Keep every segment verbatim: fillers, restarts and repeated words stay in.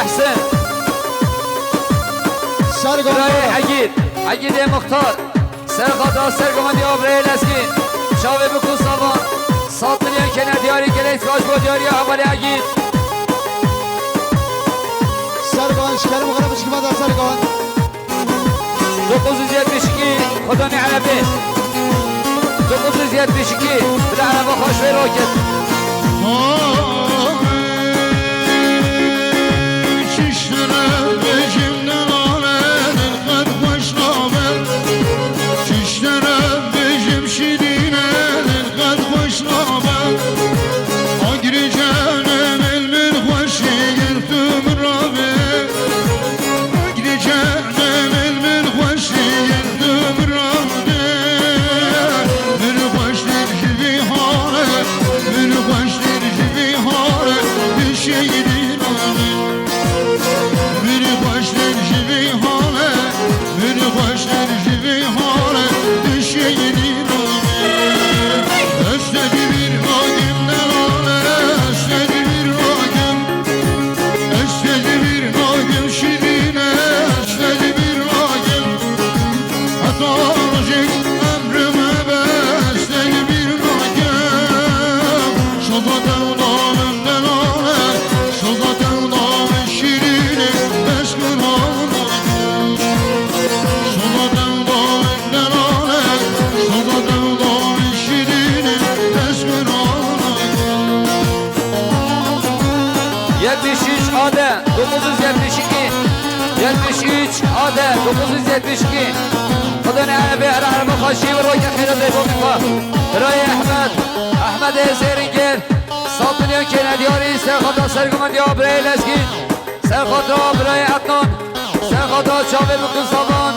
Ehsen. Sergo Birayê Muxtar. Egîd. Egîdê Muxtar. Serxata sergovendiya birayê Lezgîn. Çavê biku savan. Sat milyon kene diyarî, gelek spas bo diyariya hevalê Egîd. Sergo, şikerim xerab şikima da Sergo. Dokuz yüz yetmiş iki, Xwedonê Erebê. Dokuz yüz yetmiş iki, bila ereba xweş vê roket. Çiştine bêjim delale, qet xweş nabe. Çiştine bêjim şîrîne, qet xweş nabe. Agirê cenemên min xweşî ger tu min rabê. Agirê cenemên min xweşî ger tu min rabê. Min xweştir ji vî hale, min xweştir ji vî hale, tu şehîdî rabê. Min xweştir ji vî hale, min xweştir ji vî hale, tu şehîdî rabê. Ez te dibîr nakim delale, ez te dibîr nakim. Ez te dibîr nakim şîrîne, ez te dibîr nakim. Heta rojek emrim hebe, ez te dibîr nakim. Şoza dewda min delale, şoza dewda min şîrîne, ez guna nakim. Şoza dewda min delale, şoza dewda min şîrîne, ez guna nakim. Yetmiş üç A D, dokuz yüz yetmiş iki. Yetmiş üç A D, dokuz yüz yetmiş iki. Xwedê ne eve, era erba xweşî ve roke xêra dê bo bî xwe. Birayê Ehmed, Ehmedê Zêringêr, sed milyon kêne diyarî, serxata sergumendiya birayê Lezgîn. Serxata birayê Ednan, serxata çavê biku savan.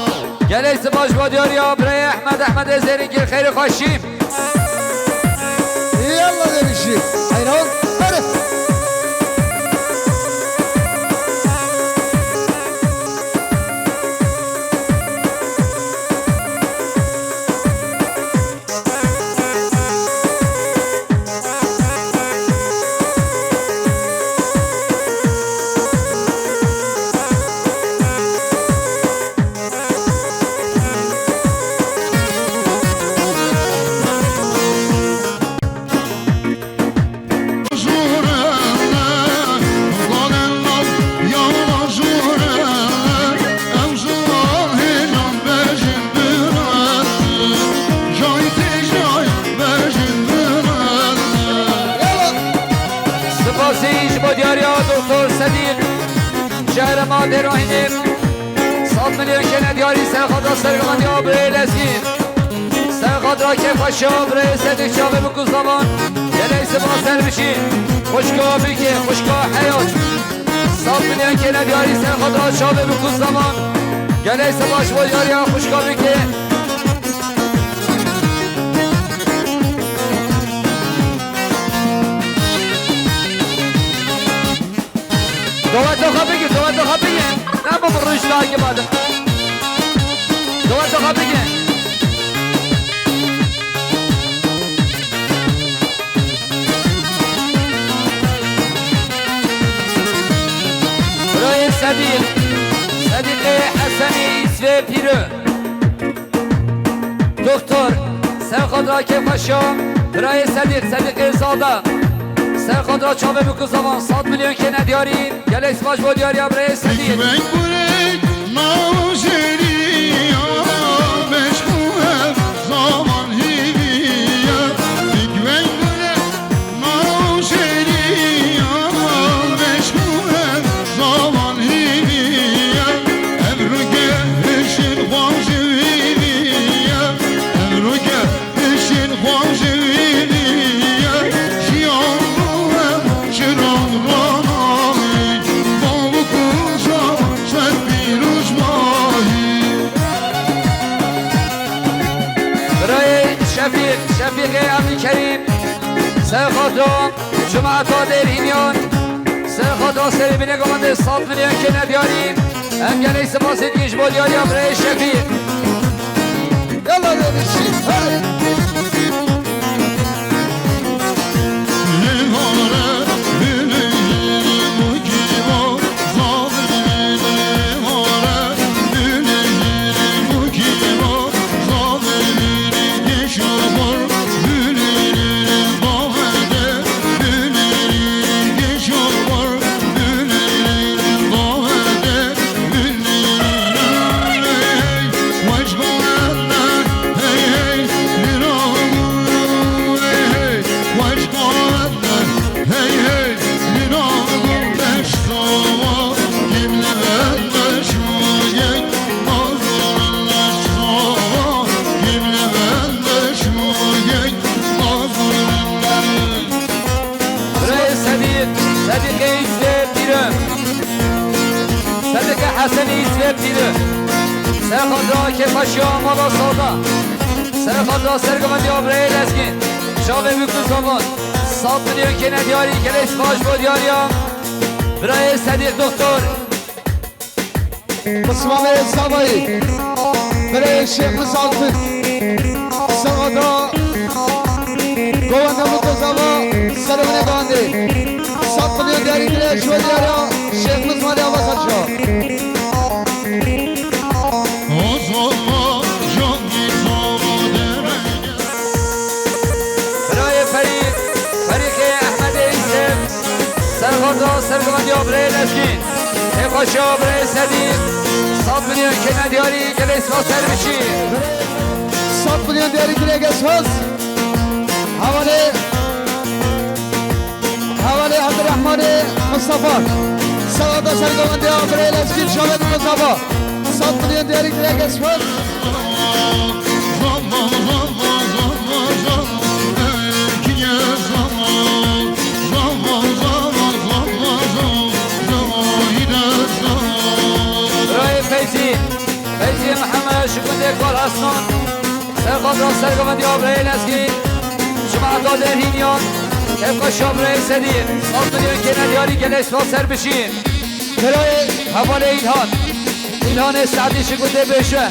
Gelek spas bo diyariya birayê Ehmed, Ehmedê Zêringêr, xêr û xweşî. Yalla demişi. Hayran. Hadi. Spasî ji bo diyariya Doktor Sedîq, ji herêma Dêrahînê. Sed milyon kêne diyarî serxata sergumendiya birayê Lezgî. Serxata kêfxweşiya birayê Sedîq çavê biku savan. Gelek spas ser bişî. Xwişka Bîkê, xwişka Heyat. Sed milyon kêne diyarî serxata çavê biku savan. Gelek spas ji bo diyariya xwişka Bîkê. Doweta xwe bigir, doweta xwe bigir. Nema bi roj dagî badin. Doweta xwe bigir. Birayê Sedîq, Sedîqê Hesenî Îsvê Pîrê. Doktor, serxatra kêfxweşiya birayê Sedîq, Sedîqê Zada. Serxatra çavê biku savan, sed milyon kêne diyarî. Gelek spas bo diyariya birayê Sedîq. Big Bang Break, Mawzeriya, meşxu ev zaman hêviya. Big Bang Break, Mawzeriya, meşxu ev zaman hêviya. Ev ruge hişin xwaze hêviya. Ev ruge hişin xwaze hêviya. Jiyan bû ev çiran ranayî. Bav û kuza ser pîroz mayî. Birayê Şefîq, Şefîqê Ebdulkerîm, serxatra cemaeta Dêrhîniyan, serxatra serê binê govendê sed milyon kêne diyarî. Em gelek spasê dikîn ji bo diyariya birayê Şefîq. Yalla demişî. Hadi. Hesenî Îsvep dîdi. Serxatra kêfxweşiya mala Sada. Serxatra sergovendiya birayê Lezgîn. Çavê wî ku zavan. Sed milyon kêne diyarî, gelê spas bo diyariya. Birayê Sedîq Doktor. Mismamê Zavayî. Birayê Şêx Mizaltin. Serxatra Govende Mutlu Zava, serê min ê bandê. Sed milyon diyarî kiriye ji bo diyariya Şêx Mizmalê Ava Selço. Birayê Ferîd, Ferîqê Ehmedê Îsef, serxatra sergovendiya birayê Lezgîn. Kêfxweşiya birayê Sedîq, sed milyon kêne diyarî, gelê spas ser biçî. Sed milyon diyarî kiriye, gelê spas. Hevalê, hevalê Ebdurrahmanê Mustafa. Serxatra sergovendiya birayê Lezgîn, Şavê Mustafa. Sed milyon diyarî kiriye, gelê spas. Birayê Feyzî, Feyzî Mihemed ji gundê Kar Aslan. Serxatra sergovendiya birayê Lezgî, cemaeta Derhîniyan, kêfxweşiya birayê Sedî, sed milyon kêne diyarî, gelê spas ser biçî. Birayê hevalê Îlhan, Îlhanê Sedî ji gundê Bêje.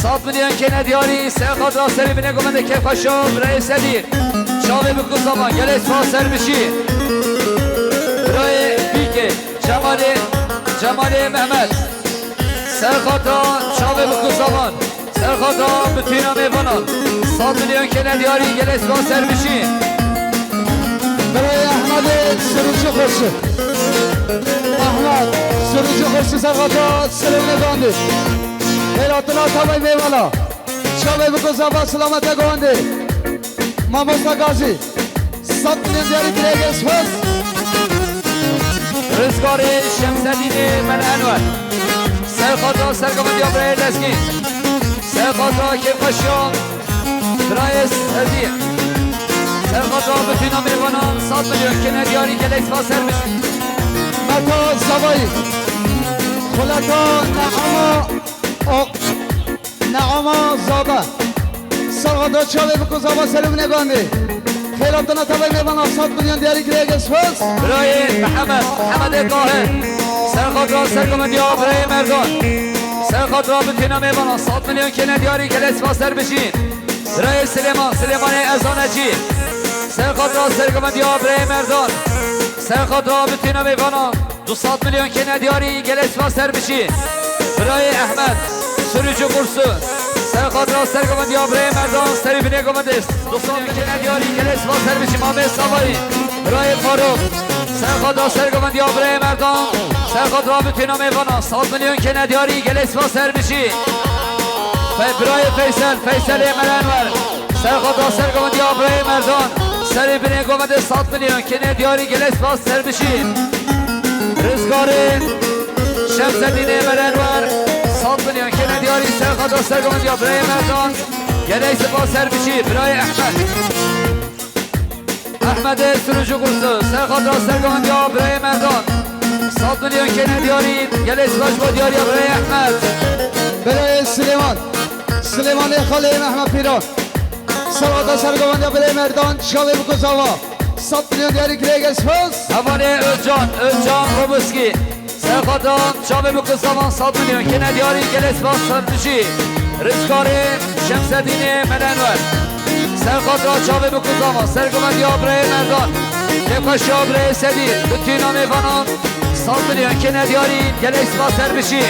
Sed milyon kêne diyarî, serxatra serê binê govendê, kêfxweşiya birayê Sedî. Çavê bikû zavan, gelê spas ser biçî. Birayê Bîkê, Cemalê, Cemalê Mehmet. Serxatra çavê bikû zavan. Serxatra bitîna mêvanan. Sed milyon kêne diyarî, gelê spas ser biçî. Birayê Ehmedê Sirûcî Xurşî. Ehmed Sirûcî Xurşî serxatra serê binê govendê. Xêratina tevayî mêvana. Çavê bikû zavan, silamete govendê. Mamosta Gazî. Sed milyon diyarî kiriye, gelê spas. Rizgarê Şemsedînê Mele Enwer. Serxatra sergovendiya birayê Lezgî. Serxatra kêfxweşiya birayê Sedî. Serxatra bitîna mêvanan, sed milyon kêne diyarî, gelê spas ser biçî. Meta Zavayî. Xuleta Neama O-, Neama Zade. Serxatra çavê bikû zavan, serê binê govendê. Xêratina tevayî mêvanan, sed milyon diyarî kiriye, gelê spas. Birayê Mihemed, Mihemedê Tahir. Serxatra sergovendiya birayê Merdan. Serxatra bitîna mêvanan, sed milyon kêne diyarî, gelê spas ser biçî. Birayê Silêman, Silêmanê Ezanecî. Serxatra sergovendiya birayê Merdan. Serxatra bitîna mêvanan. Du sed milyon kêne diyarî, gelê spas ser biçî. Birayê Ehmed, Sirûcî Qursu. Serxatra sergovendiya birayê Merdan, serê binê govendê. Du sed milyon kêne diyarî, gelê spas ser biçî. Mamê Savayî. Birayê Faruk. Serxatra sergovendiya birayê Merdan. Serxatra bitîna mêvanan. Sed milyon kêne diyarî, gelê spas ser biçî. Fe-, birayê Feysel, Feyselê Mele Enwer. Serxatra sergovendiya birayê Merdan. Serê binê govendê, sed milyon kêne diyarî, gelê spas ser biçî. Rizgarê Şemsedînê Mele Enwer, sed milyon kêne diyarî, serxatra sergovendiya birayê Merdan. Gelê spas ser biçî, birayê Ehmed. Ehmedê Sirûcî Qursu, serxatra sergovendiya birayê Merdan. Sed milyon kêne diyarî, gelê spas bo diyariya birayê Ehmed. Birayê Silêman. Silêmanê xalê Mehmet Pîran. Serxatra sergovendiya birayê Merdan, çavê bikû zavan. Sed milyon diyarî kiriye, gelê spas. Hevalê Özcan, Özcan Robuski. Serxatra çavê bikû zavan, sed milyon kêne diyarî, gelê spas ser biçî. Rizgarê Şemsedînê Mele Enwer. Serxatra çavê bikû zavan, sergovendiya birayê Merdan. Kêfxweşiya birayê Sedî, bitîna mêvanan. Sed milyon kêne diyarî, gelê spas ser biçî.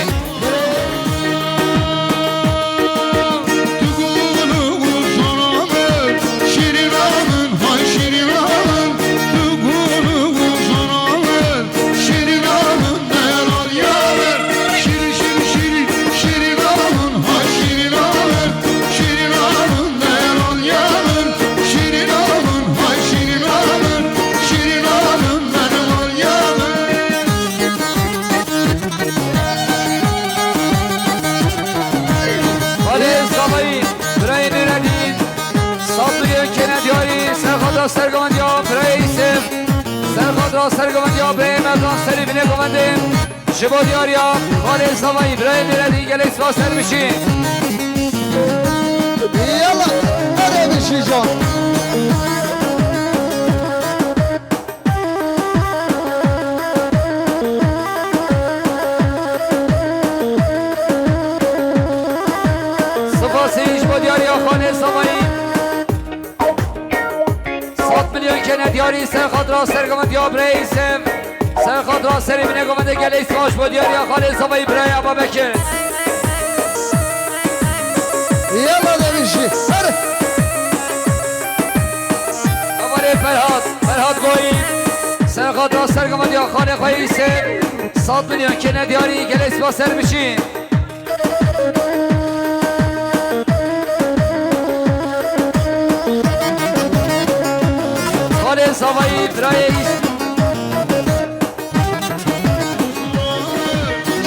Xalê Zavayî, birayê Nûreddîn, sed milyon kêne diyarî, serxatra sergovendiya birayê Îsif, serxatra sergovendiya birayê Merdan, serê binê govendê. Ji bo diyariya xalê Zavayî, birayê Mêredî, gelek spas, ser bişî. Yala, erê bişî can. Spasî ji bo diyariya xalê Zavayî. Sed milyon kene diyarî ser xatira sergovendiya birayê Îsem. Ser xatira serê binê govendê gelek spas bo diyariya xalê Zavayî birayê Aba Bekir. Yala demişi. Hadi. Avarê Ferhat, Ferhat Goyî. Ser xatira sergovendiya xalê xwe Îsem. Sed milyon kene diyarî gelek spas, ser bişî. Xalê Zavayî, birayê Îs-,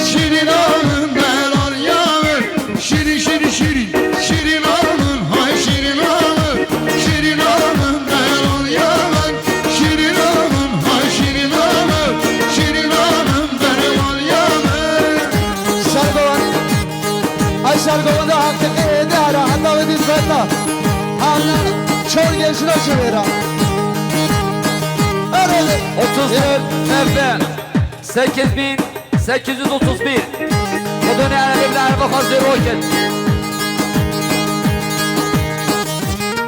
Şîrîna min, delal ya min, şîrî, şîrî, şîrî, şîrîna min, hay şîrîna min, şîrîna min, delal ya min, şîrîna min, hay şîrîna min, şîrîna min, delal ya min. Sergovan. Ay sergovenda heqîqî êdî here, heta wê dî zeta. Hevne çor gençina ji vêra. Erê. Otuz dört, nefte, sekiz bin sekiz yüz otuz bir. Xwedê ne erebe bile erebe xwe zêro kir.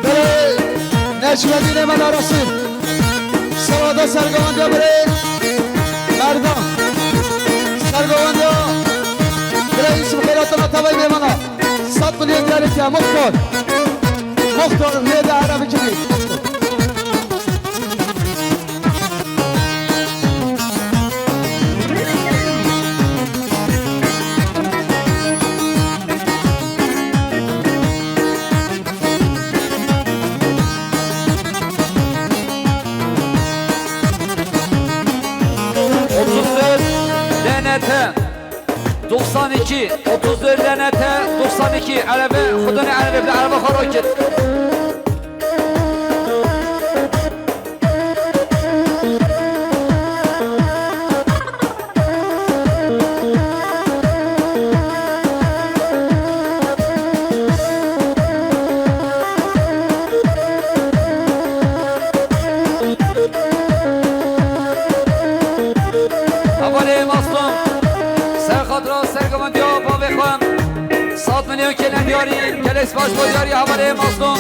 Belê, Necmedînê me Narasî. Sewada sergovendiya birê Merdan. Sergovendiya birê Yusuf Xeyratona tavayî mêvana. Sed milyon diyarî tiya muxtor. Muxtor, lê de here bikirî. Otuz dört D N T, doksan iki, otuz dört D N T, doksan iki, erebe, xwedê ne erebe bile erebe xwe rakir. Hevalê Maslum, ser xatira sergovendiya bavê xwe, sed milyon kene diyarî, gelek spas bo diyarî hevalê Maslum.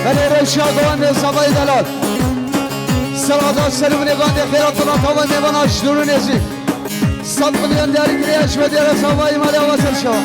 Belê rewşa govendê Zavayê delal. Sewada serûnê bandê xêra tona tavayê mêvana ji dûr û nêzîk. Sed milyon diyarî kiriye ji me diyara Zavayê malê awa ser şewa.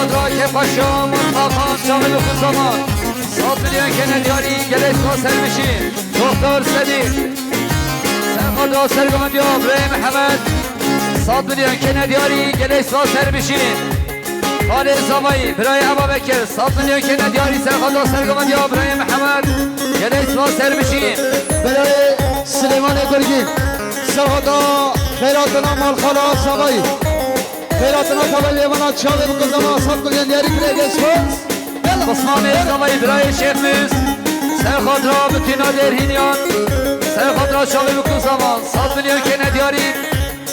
Xatra kêfxweşiya Mustafa çavê bi kuzavan. Sed milyon kene diyarî, gelek spas ser bijî. Doktor Sedîq. Ser xatra sergovendiya Birayê Mihemed. Sed milyon kene diyarî, gelek spas ser bijî. Xalê Zavayî, birayê Eba Bekir. Sed milyon kene diyarî, ser xatra sergovendiya Birayê Mihemed. Gelek spas ser bijî. Birayê Silêmanê Gurgîn. Ser xatra xeyratina malxala Zavayî. Xeyratina tavayê vana çavê bi kuzavan sed milyon diyarî kire, gelek spas. Osmanê Zavayî birayê Şêx Mûs. Ser xatra bi tîna Dêrhîniyan. Ser xatra çavê bi kuzavan sed milyon kene diyarî.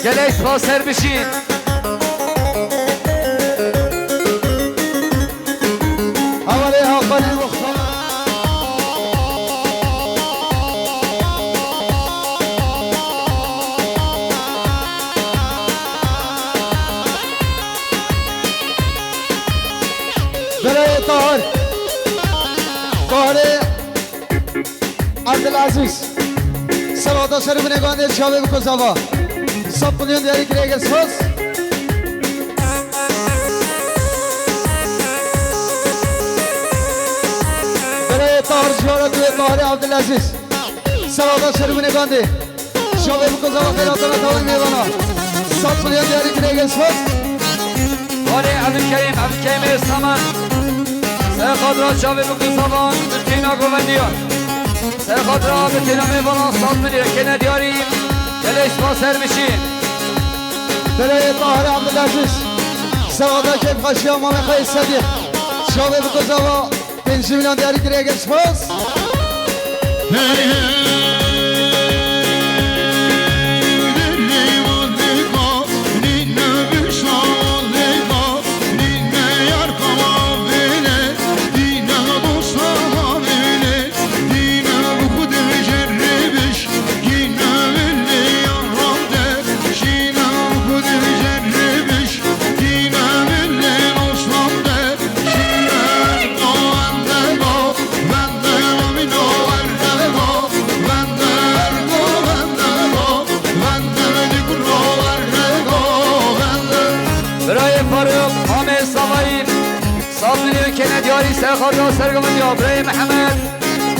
Gelek spas ser bijî. Hevalê Hakanê Muxtar. Birayê Tahir. Tahirê Abdulaziz. Serhata serê binê gandê çavê biko zava. Sed milyon diyarî kirê, gelek spas. Birayê Tahir Ciyara, duyê Tahirê Abdulaziz. Serhata serê binê gandê. Çavê biko zava, xeyratana tawê mêvana. Sed milyon diyarî kirê, gelek spas. Xalê Ebdulkerîm, Ebdulkerîmê Saman. Ser xatra çavê biko zava, bi tîna govendiyan. Ser xatra bi tîna mêvanan sed milyon kene diyarî. Gelek spas ser bijî. Birayê Tahir Abdulaziz. Ser xatra kêfxweşiya mamê xwe yê Sedîq. Çavê biko zava. Pêncî milyon diyarî kirê, gelek spas. Birayê Faruk, Amê Savayî, sed milyon kene diyarî, ser xatra sergovendiya Birayê Mihemed.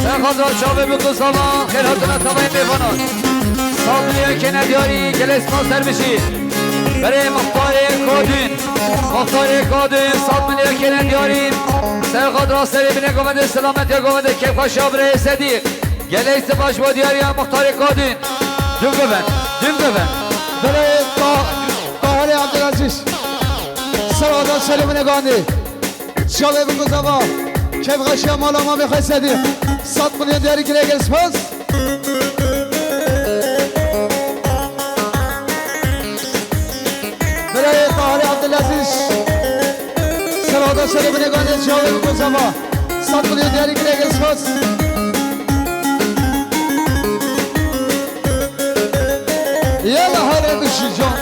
Ser xatra çavê biko zava, xêr hatina tavayê mêvanan. Sed milyon kene diyarî, gelek spas ser bijî. Berê Muxtarê Kadûn. Muxtarê Kadûn, sed milyon kene diyarî. Ser xatra serê binê govendê, selametiya govendê, kêfxweşiya Birayê Sedîq. Gelek spas bo diyariya Muxtarê Kadûn. Dûv govend, dûv govend. Berê Ta-, Tahirê Abdulaziz. Ser xatra serê binê gandê. Çavê biko zava. Kêfxweşiya mala mamê xwe Sedîq. Sed milyon diyarî kirê, gelek spas. Birayê Tahirê Abdulaziz. Ser xatra serê binê gandê, çavê biko zava. Sed milyon diyarî kirê, gelek spas. Yala hale bişî can.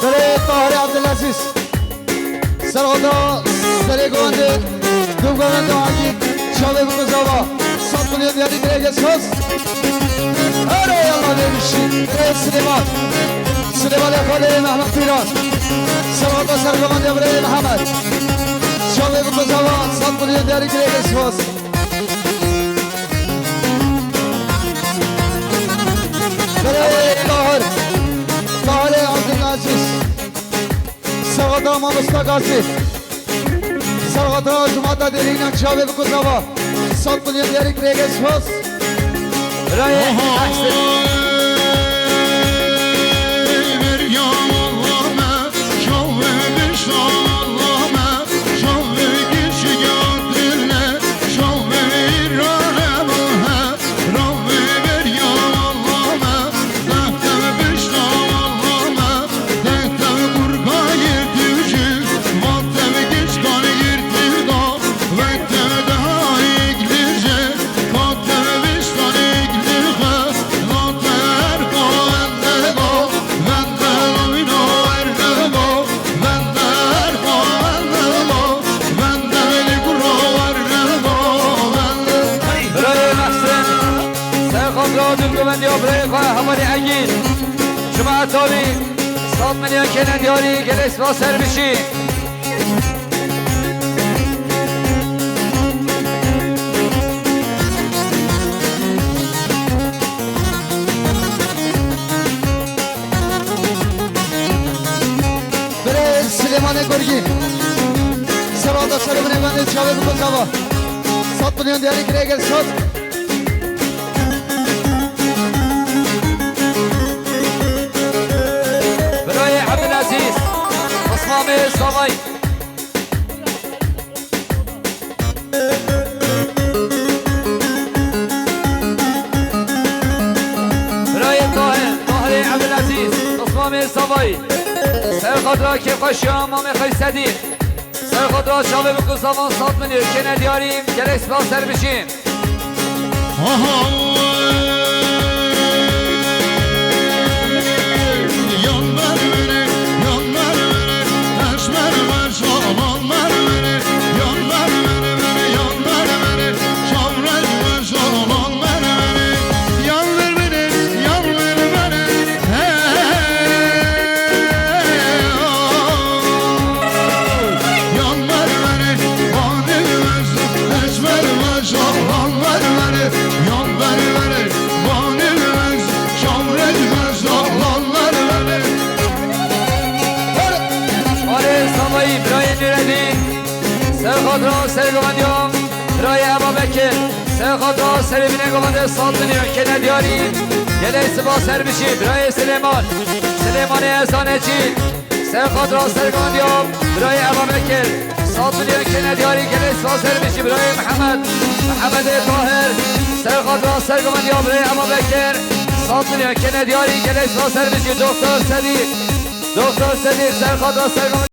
Birayê Tahirê Abdulaziz. Ser xatra serê govendê, dûv govendê Agî, çavê biko zava. Sed milyon diyarî kirê, gelek spas. Erê yala vê bişî. Birayê Silêman. Silêmanê xalê Mehmet Pîran. Ser xatra sergovendiya Birayê Mihemed. Çavê biko zava, sed milyon diyarî kirê, gelek spas. Birayê Tahir. Tahirê Abdulaziz. Ser xatra mamosta Gazî. Ser xatra cemaeta Dêrhînan, çavê biko zava. Sed milyon diyarî kirê, gelek spas. Birayê Ehsen. Govendiya birayê xwe hevalê Egîn. Cuma Tavî, sed milyon kêne diyarî, gelek spas ser bişî. Birê Silêmanê Gurgî. Serhada serê binê bendê çavê biko çava. Sed milyon diyarî kirê gel sed. Birayê Ebdilezîz, Osmanê Savay. Birayê Tahir, Tahirê Ebdilezîz, Osmanê Savay. Ser xatira kêfxweşiya Mamê Xeysedî. Ser xatira çavê biko zavan sed milyon kêne diyarî, gelek spas ser bişî. Aha. Yan ber bere, yan ber bere, eşmer ber, şaman ber bere, yan ber bere, bere, yan ber bere, şavreş ber, şaman ber bere, yan ber bere, yan ber bere, hey. Yan ber bere, banil ber, eşmer ber, şaman ber bere, yan ber bere, banil ber, şavreş ber, şaman ber bere. Arê Savayî, birayê Nûredîn, ser xatira ser govendiya birayê Eba Bekir, ser xatira serê binê govendê sed milyon kêne diyarî, gelek spas ser bişî, birayê Silêman, Silêmanê Ezanecî. Ser xatira ser govendiya birayê Eba Bekir, sed milyon kêne diyarî, gelek spas ser bişî birayê Mihemed, Mihemedê Tahir. Ser xatira ser govendiya birayê Eba Bekir, sed milyon kêne diyarî, gelek spas ser bişî Doktor Sedîq. Doktor Sedîq, ser xatira ser govendiya